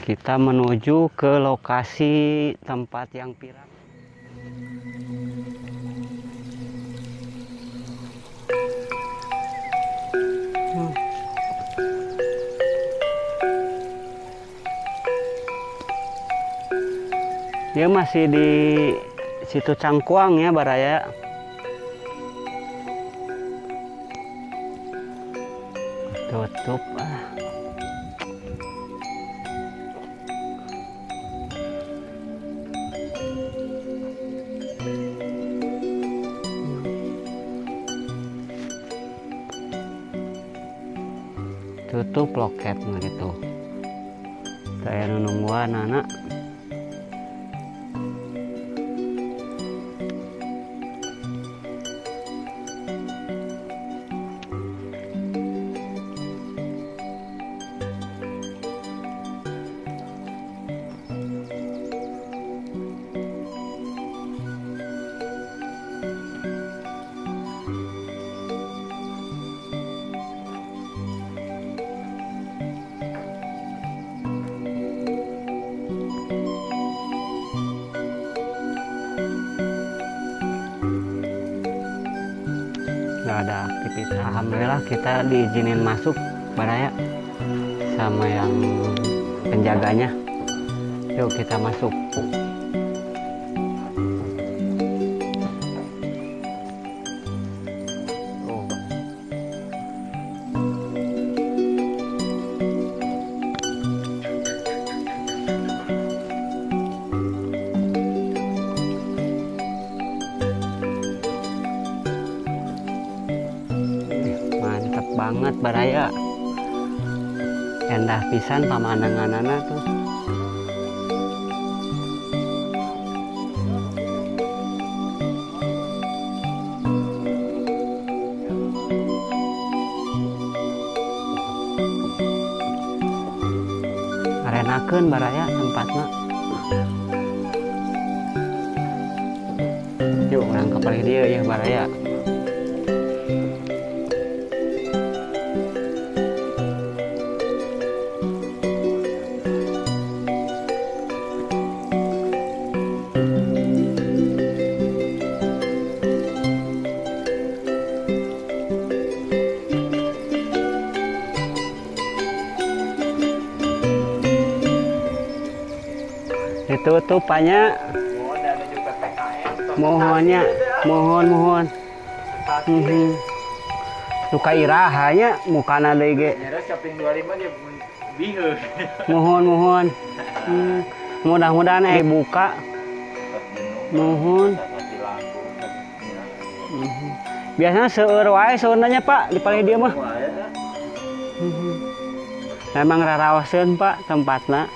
Kita menuju ke lokasi tempat yang viral. Dia masih di situ Cangkuang ya baraya. Tutup ah. Tutup loket gitu. Saya nungguan anak. Nggak ada aktivitas. Alhamdulillah kita diizinin masuk baraya sama yang penjaganya. Yuk kita masuk. Oh. Mantap banget baraya, endah pisan pamandanganana tuh. Arenakeun baraya tempatna. Yuk urang ka palih dieu ya baraya. Ditutupannya, mohonnya, mohon mohon. Luka irahanya mukana deui ge. Mohon mohon. Mudah-mudahan buka. Mohon. Biasanya seueur wae seunanya Pak di palih dieu mah. Memang raraoseun Pak tempatna.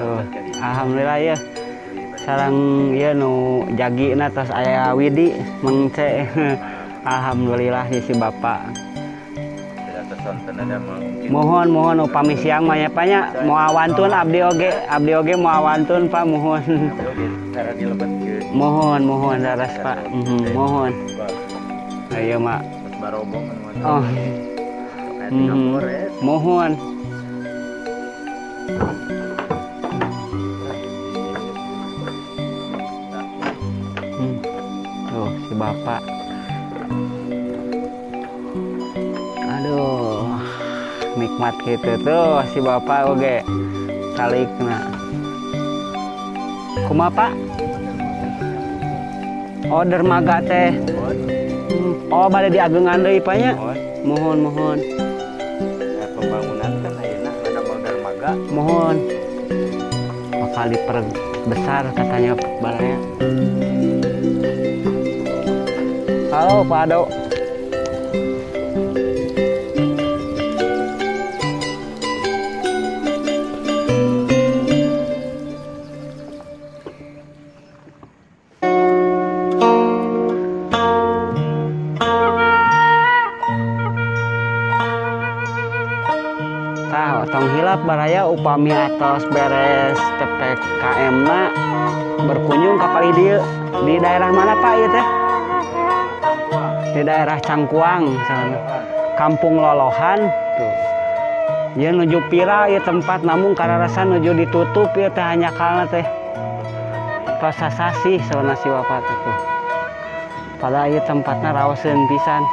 Tuh, alhamdulillah ya. Sareng ieu nu jagina tos aya Widi mengce. Alhamdulillah ya si bapak. Mohon mohon upami siang mah nya Pak nya, moal wantun abdi oge moal wantun Pak, mohon. Mohon mohon daras Pak. Mohon. Ayo mak. Oh. Mohon. Tuh si bapak. Aduh, nikmat gitu tuh si bapak oge salikna. Kumaha Pak? Oh, dermaga teh. Oh, bade diagengan deui Pak nya. Mohon mohon. Pembangunan kan ayeuna ada dermaga. Mohon. Bakal diperbesar katanya baraya. Halo Pak Ado. Tah, tong hilap baraya upami atos beres PPKM na berkunjung ka palih dieu. Di daerah mana Pak ieu teh? Di daerah Cangkuang sana. Kampung Lolohan tuh. Ya nuju viral ya tempat, namun karena nuju ditutup ya teh, hanjakalna teh. Tos sasasih sauna si wafat itu. Padahal ieu tempatna raoseun pisan.